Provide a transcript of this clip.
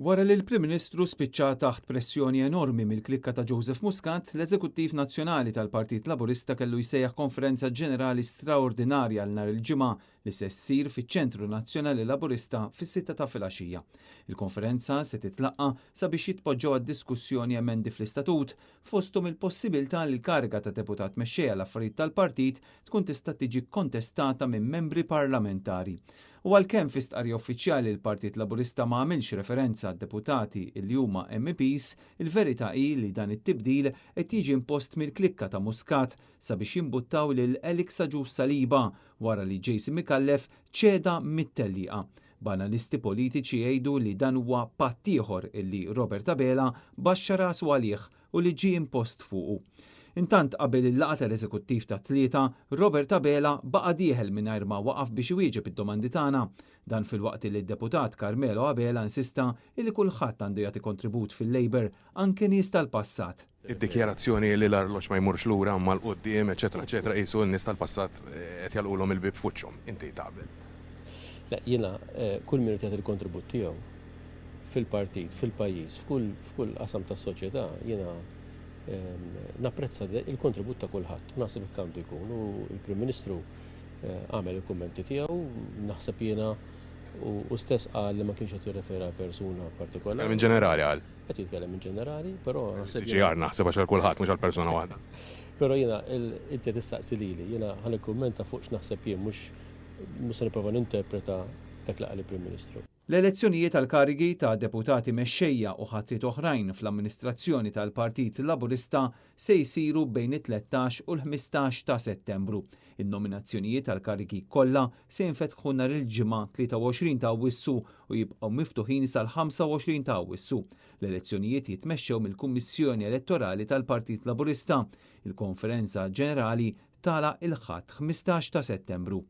Wara li l-Prim Ministru spiċċa taħt pressjoni enormi mill-klikka ta' Joseph Muscat, l-Eżekuttiv Nazzjonali tal-Partit Laburista kellu jsejjaħ konferenza ġenerali straordinarja għal nhar il-Ġimgħa li se ssir fiċ-Ċentru Nazzjonali Laburista fis-sitta ta' filgħaxija. Il-konferenza se titlaqqa' sabiex jitpoġġew għad-diskussjoni emendi fl-istatut, fosthom il-possibilità li l-kariga ta' Deputat Mexxej għall-Affarijiet tal-Partit tkun tista' tiġi kkontestata minn membri parlamentari. U għalkemm fi stqarrija uffiċjali l-Partit Laburista ma għamilx referenza għad-deputati li huma MEPs, il-verità hi li dan it-tibdil qed jiġi impost mill-klikka ta' Muscat sabiex jimbuttaw lil Alex Agius Saliba wara li Jason Micallef ċeda mit-tellieqa. B'analisti politiċi jgħidu li dan huwa patt ieħor illi Robert Abela baxxa rasu għalih u li ġie impost fuqu. Intant qabel il-laqgħa tal-Eżekuttiv tat-Tlieta, Robert Abela baqa' dieħel mingħajr ma waqaf biex iwieġeb id-domandi tagħna. Dan filwaqt li d-Deputat Carmelo Abela insista illi kulħadd għandu jagħti kontribut fil-Labour, anke nies tal-passat. Id-dikjarazzjoni li l-arloġġ ma jmurx lura imma 'l quddiem, eċċetera eċċetera qisu n-nies tal-passat qed jagħlqulhom il-bieb f'wiċċhom. Inti taqbel? Le, jiena kull min irid jagħti l-kontribut tiegħu fil-partit, fil-pajjiż, f'kull qasam tas-soċjetà, jiena napprezza il-kontribut ta' kulħadd u naħseb hekk għandu jkun u l-Prim Ministru għamel il-kummenti tiegħu, naħseb jiena u stess qal li ma kienx qed jirreferi għal persuna partikolari. Jitkellem in ġenerali qal. Qed jitkellem in ġenerali, però naħseb. CGR naħseb għax għal kulħadd mhux għal persuna waħda. Però jiena inti qed tistaqsi lili, jiena ħa nikkummenta fuq x'naħseb jien mhux mhux se nipprova ninterpreta dak li qal il-Prim Ministru. L-elezzjonijiet għall-karigi ta' deputati mexxejja u ħatriet oħrajn fl-amministrazzjoni tal-Partit Laburista se jsiru bejn it-13 u l-15 ta' Settembru. In-nominazzjonijiet għall-karigi kollha se jinfetħu nhar il-Ġimgħa 23 ta' Awwissu u jibqgħu miftuħin sal-25 ta' Awwissu. L-elezzjonijiet jitmexxew mill-Kummissjoni Elettorali tal-Partit Laburista. Il-Konferenza Ġenerali tagħlaq il-Ħadd 15 ta' Settembru.